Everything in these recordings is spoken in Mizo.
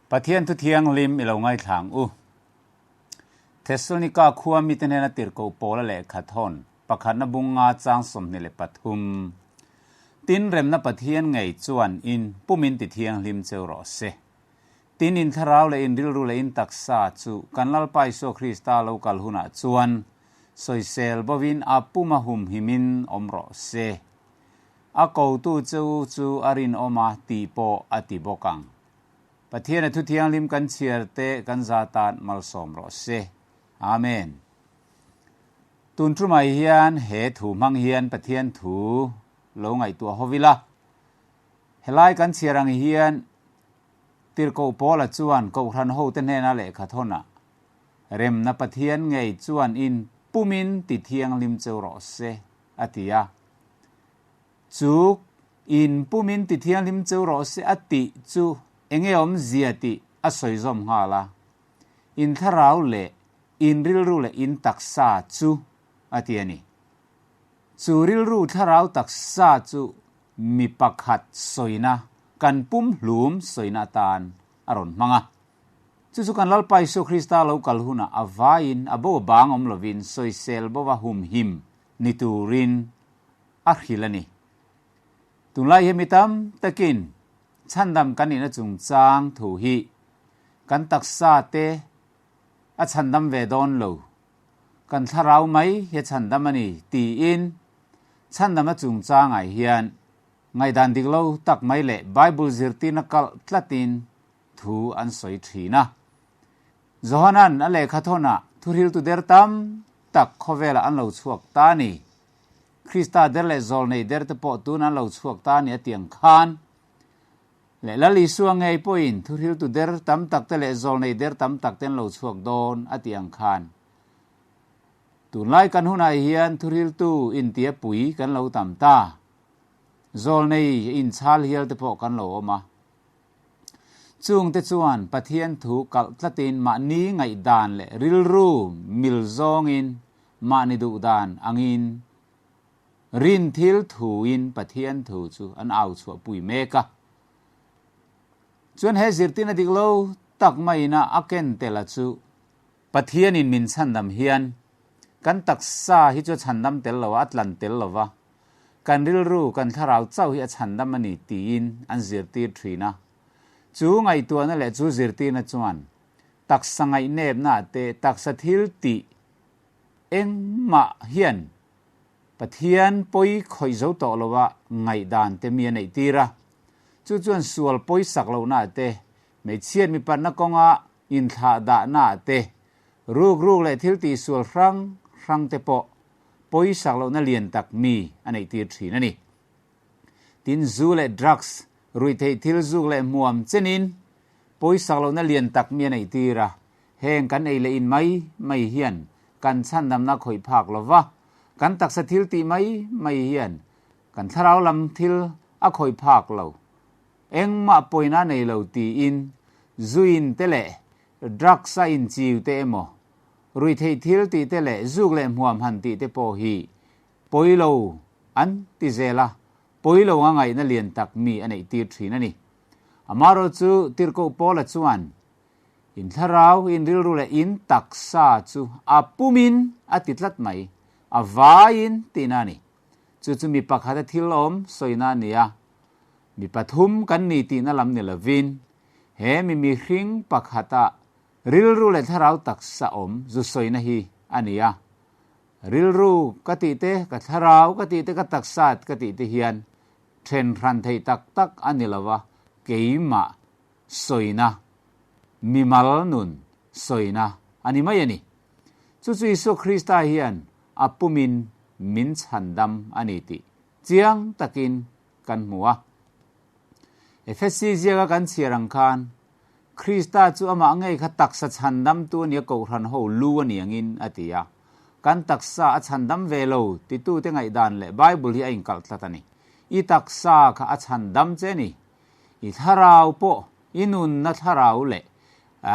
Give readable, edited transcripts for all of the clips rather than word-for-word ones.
Pathian thu thianghlim i lo ngaithlang u. Thessalonika khua mite hnena tirhkoh Paula lehkha thawn pakhatna bunga chang 23. Tin remna Pathian ngei chuan in pumin ti thianghlim cheu rawh se. Tin in thlarau leh in rilru leh in taksa chu kan Lalpa Isua Krista lo kal hunah chuan sawisel bovin a puma humhimin awm rawh se. A kotu cheu chu a rinawm a tih pawh a ti bawk ang. Pathian a thu thianghlim kan chhiar te kan za tan malsawm rawh se. Amen. Tun tumah hian he thu hmang hian Pathian thu lo ngaihtuah ho ila. Helai kan chhiar ang hian Tirhkoh Paula chuan Kohhran hote hnena lehkha thawnah, Remna Pathian ngei chuan in pumin ti thianghlim cheu rawh se, a ti a. Chu in pumin ti thianghlim cheu rawh se a tih chu enge awmzia tih a sawi zawm nghal a. In thlarau leh in rilru leh in taksa chu, a ti a ni. Chu rilru thlarau taksa chu mi pakhat sawina kan pumhlum sawina atan a rawn hmang a. Chu chu kan Lalpa Isua Krista lo kal hunah a vaiin a bo bang awm lovin sawisel bova humhim ni turin a hrilh a ni. Tunlai hi mi tam takin chhandam kan nihna chungchang thu hi kan taksa te a chhandam ve dawn lo, kan thlarau mai hi a chhandam a ni tiin chhandamna chungchangah hian ngaihdan dik lo tak mai leh Bible zirtirna kalh tlatin thu an sawi thin a. Johanan a lehkha thawnah thuhriltu der tam tak khawvelah an lo chhuak ta a ni. Krista der leh zawlnei der te pawh tun an lo chhuak ta a ni a tiang khan leh Lal Isua ngei pawhin thuhriltu der tam tak te leh zawlnei der tam tak te an lo chhuak dawn a tih ang khan Tunlai kan hunah hian thuhriltu intia pui kan lo tam ta. Zawlnei inchhal hial te pawh kan lo awm a. Chungte chuan Pathian thu kalh tlatin mahni ngaihdan leh rilru mil zawngin mahni duhdan angin rin thil thuin Pathian thu chu an au chhuah pui mek a. Chuan he zirtirna dik lo tak maiin a a ken tel a chu Pathianin min chhandam hian kan taksa hi chu a chhandam tel lo a, a tlan tel lo va, kan rilru, kan thlarau chauh hi a chhandam a ni tiin an zirtir thin a. Chu ngaihtuahna leh chu zirtirna chuan taksa ngaihnepna te, taksa thil tih engmah hian Pathian pawi khawih zo tawh lo a ngaihdan te mi a neih tir a. Chu chuan sual pawisak lohna te, hmeichhiat mipatna kawnga Inthlah dahna te, ruk ruk leh thil tihsual hrang hrang te pawh pawisak lohna lian tak mi a neih tir thin a ni. Tin, zu leh drugs, ruihtheih thil zuk leh hmuam chenin pawisak lohna lian tak mi a neih tir a, heng kan ei leh in mai mai hian kan chhandamna khawih phak lo va, kan taksa thil tih mai mai hian kan thlarau lam thil a khawih phak lo. Engmah pawina nei lo tiin zuin te leh drugs a inchiu te emaw, ruihtheih thil tih te leh zuk leh hmuam han tih te pawh hi pawi lo an ti zel a, pawi lo anga ngaihna lian tak mi a neih tir thin a ni. Amaherawh chu Tirhkoh Paula chuan in thlarau, in rilru leh in taksa chu a pumin a ti tlat mai, a vaiin tihna a ni. Chu chu mi pakhata thil awm sawina a ni a, Mi pathum kan ni tihna lam ni lovin, he mi mihring pakhata rilru leh thlarau taksa awm zu sawina hi a ni a. Rilru ka tih te, ka thlarau ka tih te, ka taksa ka tih te hian then hran theih tak tak a ni lova, keimah sawina, mimal nun sawina a ni mai a ni. Chu chu Isua Krista hian a pumin min chhandam a ni tih chiang takin kan hmu a. Efesi ziaka kan chhiar ang khan, Krista chu amah ngei kha taksa chhandamtu a nia Kohhran ho lu a ni angin a ti a. Kan taksa a chhandam ve lo titute ngaihdan leh Bible hi a inkalh tlat a ni. I taksa kha a chhandam che ni. I thlarau pawh, i nunna thlarau leh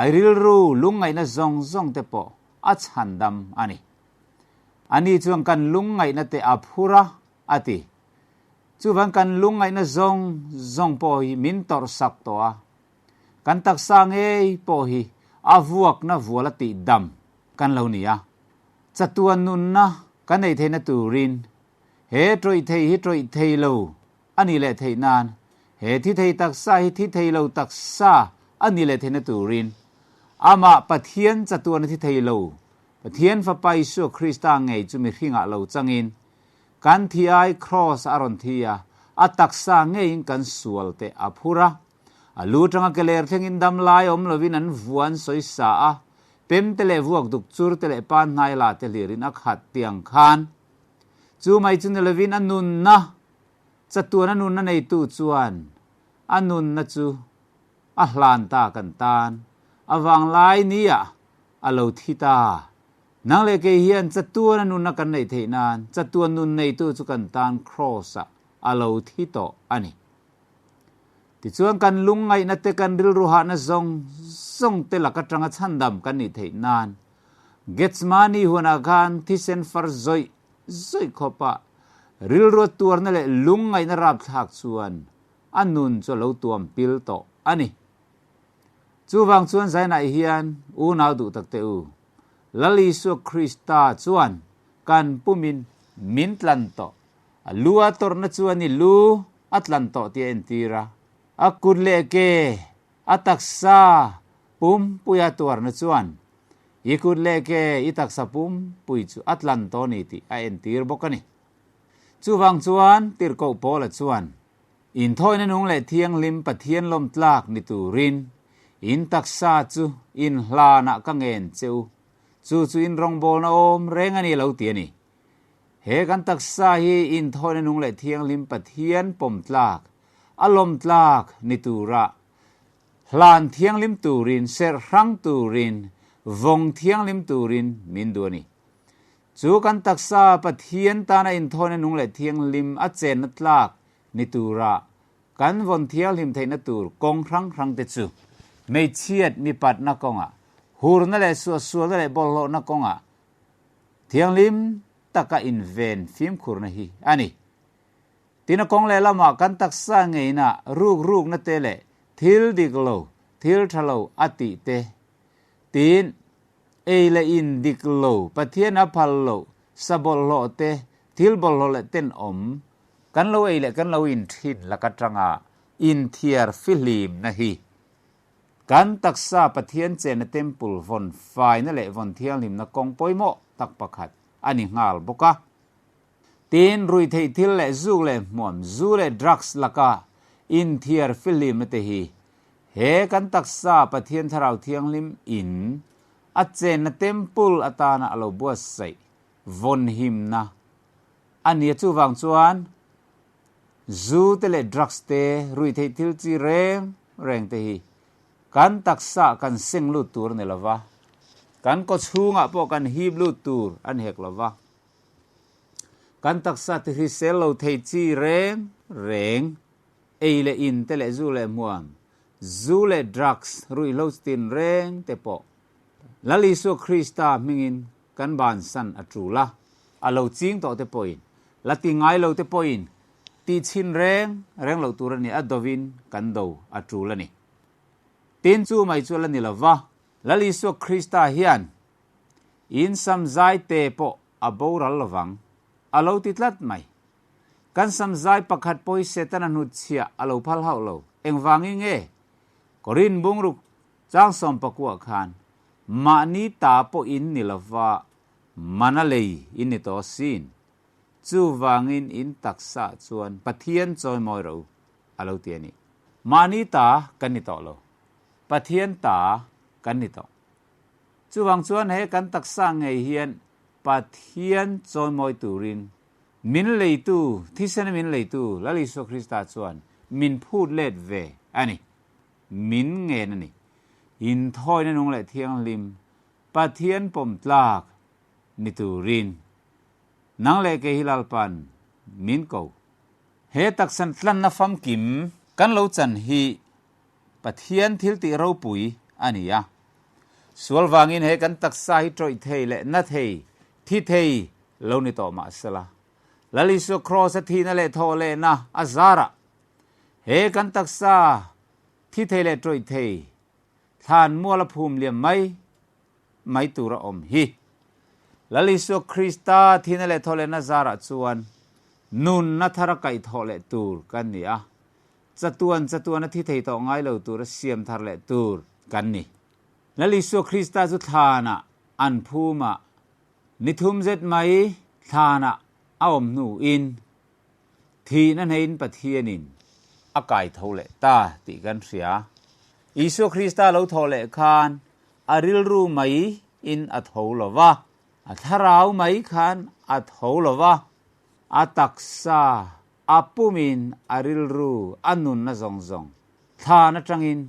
i rilru lungngaihna zawng zawng te pawh a chhandam a ni. Ani chuan kan lungngaihna te a phur a, a ti. Chuvang kan lungngaihna zawng zawng pawh hi min tawrhsak tawh a. Kan taksa ngei pawh hi a vuakna vual a tih dam kan lo ni a. Chatuan nunna kan nei theihna turin he tawih thei hi tawih thei lo a nih leh theih nan, he thi thei taksa hi thi thei lo taksa a nih leh theihna turin amah Pathian chatuan a thi thei lo Pathian Fapa Isua Krista ngei chu mihringah lo changin Kan thi ai Kraws a rawn thi a, a taksa ngeiin kan sual te a phur a. A lu tanga ke ler thlengin dam lai awm lovin an vua an sawi sa a, pem te leh vuak duk chur te leh pan hnai la te hlirin a khat tiang khan. Chu mai chu ni lovin a nunna, chatuan a nunna neitu chuan a nunna chu a hlan ta kan tan, a vanglai nia a lo thi ta. Nang leh kei hian chatuan a nunna kan neih theih nan chatuan nun neitu chu kan tan Kraws-ah a lo thi tawh a ni. Tichuan kan lungngaihna te kan rilru hahna zawng zawng te lak atanga chhandam kan nih theih nan Gethsemane huanah khan thisen far zawih zawih khawpah rilrua tuarna leh lungngaihna rapthlak chuan a nun chu a lo tuam pil tawh a ni. Chuvang chuan Zainah hian unau duh tak teh u, Lal Isua Krista chuan kan pumin min tlan tawh. A lu a tawrhna chuan i lu a tlan tawh tih a entir a. A kut leh ke, a taksa pumpuia tuarna chuan i kut leh ke, i taksa pumpui chu a tlan tawh a ni tih a entir bawk a ni. Chuvang chuan Tirhkoh Paula chuan Inthawina nung leh thianghlim Pathian lawmtlak ni turin in taksa chu in hlanah ka ngen che u, chu chu in rawngbawlna awm reng a ni lo ti a ni. He kan taksa hi inthawina nung leh thianghlim Pathian pawmtlak, a lawmtlak ni tura hlan thianghlim turin, serh hrang turin, vawng thianghlim turin min duh a ni. Chu kan taksa Pathian tana inthawina nung leh thianghlim a chenna tlak ni tura kan vawn thianghlim theihna tur kawng hrang hrang te chu hmeichhiat mipatna kawngah, hurna leh suahsualna leh bawlhhlawhna kawngah thianghlim taka inven fimkhurna hi a ni. Tin a kawng lehlamah kan taksa ngeina ruk rukna te leh thil dik lo, thil tha lo a tih te tiin Ei leh in dik lo, Pathian a phal loh, sa bawlhhlawh te, thil bawlhhlawh leh tenawm, kan lo ei leh kan lo in thin lak atanga inthiar fihlimna hi kan taksa Pathian chenna temple vawn faina leh vawn thianghlimna kawng pawimawh tak pakhat a ni nghal bawk a. Tin, ruihtheih thil leh zuk leh hmuam, zu leh drugs laka inthiar fihlimna te hi He kan taksa Pathian Thlarau Thianghlim in a chenna temple atana a lo buatsaih vawnhimna a ni a, chuvang chuan zu te leh drugs te, ruihtheih thil chi reng reng te hi kan taksa kan seng lut tur a ni lova, kan kawchhungah pawh kan hip lut tur a ni hek lova, kan taksa ti hrisel lo thei chi reng reng Ei leh in te leh zu leh hmuam, zu leh drugs ruihhlo tin reng te pawh Lal Isua Krista hmingin kan bansan a tul a, a lo ching tawh te pawhin, la ti ngai lo te pawhin tih chhin reng reng loh tur a ni, a dovin kan do a tul a ni. Tin chu mai chu a la ni lo va, Lal Isua Krista hian in sam zai te pawh a boral lovang, a lo ti tlat mai. Kan samzai pakhat pawh hi Setana hnutchhiah a lo phal hauh lo. Engvangin nge? Korin bungruk chang sawmpakuah khan mahni ta pawh in ni lova mana lei in ni tawh asin. Chuvangin in taksa chuan Pathian chawimawi rawh u a lo ti a ni. Mahni ta kan ni tawh lo. Pathian ta kan ni tawh. Chuvang chuan he kan taksa ngei hian Pathian chawimawi turin Min leitu, thisena min leitu Lal Isua Krista chuan min phut let ve a ni. Min ngen a ni. Inthawina nung leh thianghlim, Pathian pawm tlak ni turin nang leh kei hi Lalpan min ko. He taksan tlanna famkim kan lo chan hi Pathian thil tih ropui a ni a. Sual vangin he kan taksa hi tawih thei leh na thei, thi thei lo ni tawh mah sela, Lal Isua Kraws a thihna leh thawh lehna a zarah he kan taksa thi thei leh tawih thei. Thlan mual a phum liam mai mai tur a awm hi. Lal Isua Krista thihna leh thawhlehna zarah chuan nunna thar a kaihthawh leh tur kan ni a, chatuan chatuan a thi thei tawh ngai lo tur a siam thar leh tur kan ni. Lal Isua Krista chu thlanah an phum a, ni thum zet mai thlanah a awm hnuin Thihna hneiin Pathianin a kai tho leh ta tih kan hria. Isua Krista lo thawh leh khan a rilru maiin a tho lo va, a thlarau mai khan a tho lo va, a taksa, a pumin a rilru, a nunna zawng zawng thlan atangin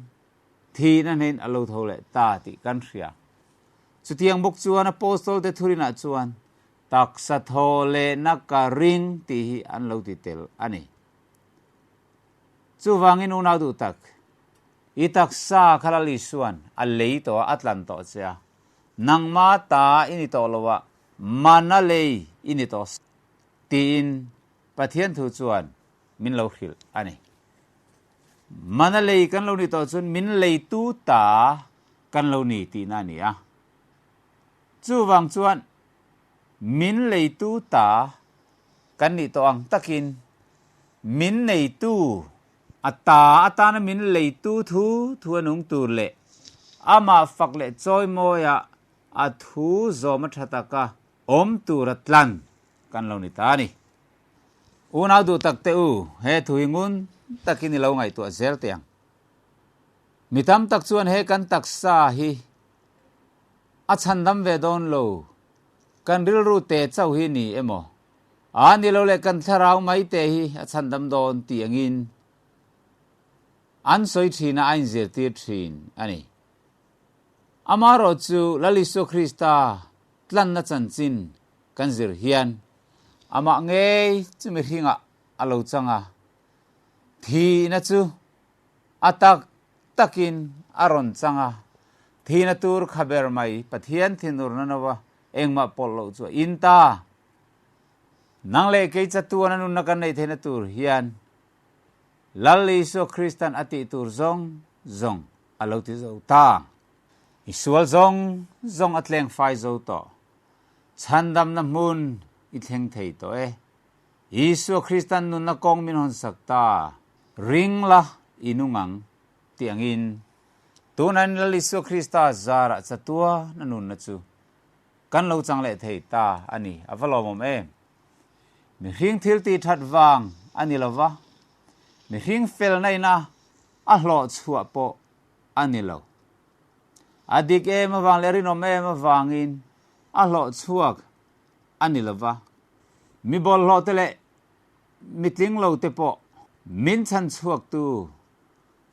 thihna hneiin a lo tho leh ta tih kan hria. Chutiang bawk chuan Apostol te thurinah chuan Taksa thaw lehna ka ring tih hi an lo ti tel a ni. Chuvangin unau duh tak, i taksa kha Lal Isuan a lei tawh a, a tlan tawh che a, nangma ta i ni tawh lo a, mana lei i ni tawh tiin Pathian thu chuan min lo hrilh a ni. Mana lei kan lo ni tawh chuan min leitu ta kan lo ni tihna a ni a. Chuvang chuan min leitu ta kan nih tawh ang takin min neitu a ta atana min leitu thu thu a nung tur leh amah fak leh chawimawiah a thu zawm a tha taka awm tura tlan kan lo ni ta a ni. Unau duh tak te u, he thu hi ngun takin i lo ngaihtuah zel teh ang. Mi tam tak chuan he kan taksa hi A chhandam ve dawn lo. Kan rilru te chauh hi ni emaw? A ni lo le kan thlarau mai te hi a chhandam dawn tih angin an sawi thin a, a inzirtir thin a ni. Amaherawh chu Lal Isua Krista tlanna chanchin kan zir hian amah ngei chu mihringah a lo chang a, thihna chu A tak takin a rawn chang a, thihna tur kha ber mai Pathian thinurna nova engmah pawlh loh chu a in ta. Nang leh kei chatuan a nunna kan neih theihna tur hian Lal Isua Kristan a tih tur zawng zawng a lo ti zo ta. I sual zawng zawng a tleng fai zo tawh. Chhandamna hmun i thleng thei tawh e. Isua Kristan nunna kawng min hawn sak ta, ring la i nung ang, tih angin, tunain Lal Isua Krista zarah chatuana nunna chu kan lo chang leh thei ta a ni. A va lawmawm em! Mihring thil tih that vang a ni lo va, mihring felna ina a hlawh chhuah pawh a ni lo. A dik em avang leh rinawm em avangin a hlawh chhuak a ni lo va. Mi bawlhhlawh te leh mi tling lo te pawh min chhan chhuak tu,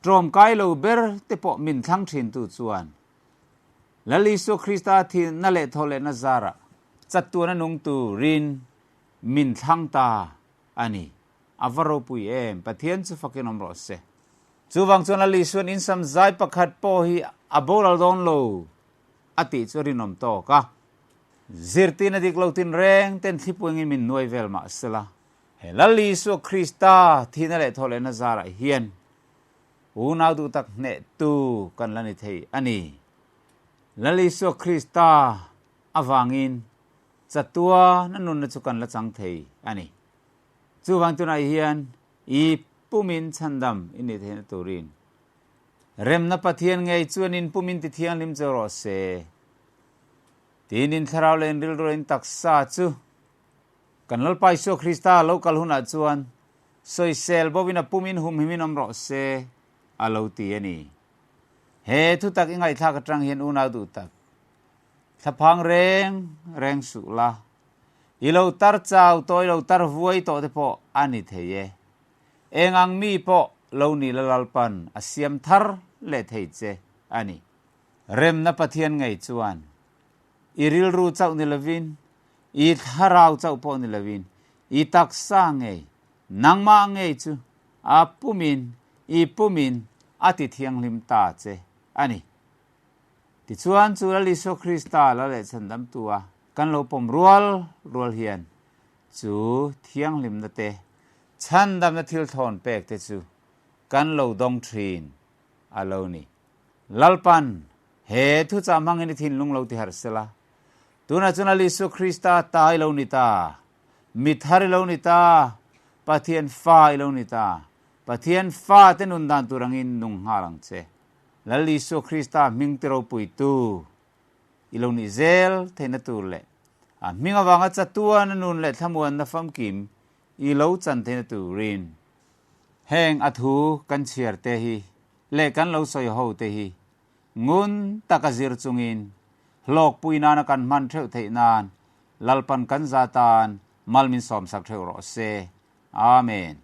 tlawmkai lo ber te pawh min thlang thin tu chuan Lal Isua Krista thilna leh thawhlehna zarah chatuan a nung turin min thlang ta a ni. A va ropui em! Pathian chu fakin awm rawh se. Chuvang chuan Lal Isuan insam zai pakhat pawh hi a boral dawn lo a tih chu a rinawm tawk a. Zirtin a dik lo tin reng ten thlipuingin min nuai vel mah sela, he Lal Isua Krista thihna leh thawhlehna zarah hian unau duh tak hnehtu kan la ni thei a ni. Lal Isua Krista avangin chatuana nunna chu kan la chang thei a ni. Chuvang tunah hian i pumin chhandam i nih theihna turin Remna Pathian ngei chuan in pumin ti thianghlim che rawh se. Tin, in thlarau leh in rilru leh in taksa chu kan Lalpa Isua Krista lo kal hunah chuan sawisel bovin a pumin humhimin awm rawh se, a lo ti a ni. He thutak i ngaihthlak atang hian unau duh tak, thlaphang reng reng suh la, i lo tar chau tawh, i lo tar vuai tawh te pawh a ni thei e. Eng ang mi pawh lo ni la Lalpan a siam thar leh thei che a ni. Remna Pathian ngei chuan i rilru chauh ni lovin, i thlarau chauh pawh ni lovin, i taksa ngei, nangmah ngei chu a pumin i pumin a ti thianghlim ta che a ni. Tichuan chu Lal Isua Krista la leh chhandamtu a kan lo pawm rual rual hian chu thianghlimna te, chhandamna thil thawn pek te chu kan lo dawng thin a lo ni. Lalpan he thuchah hmangin i thinlung lo tiharh sela. Tunah chuan Lal Isua Krista ta i lo ni ta, mi thar i lo ni ta, Pathian fa i lo ni ta. Pathian fate nun dan tur angin nung nghal ang che. Lal Isua Krista hming ti ropuitu i lo nih zel theihna tur leh a hming avanga chatuana nun leh thlamuanna famkim i lo chan theihna turin heng a thu kan chhiar te hi leh kan lo sawi ho te hi ngun taka zir chungin hlawkpui nana kan hman theuh theih nan Lalpan kan za tan mal min sawmsak theuh rawh se. Amen.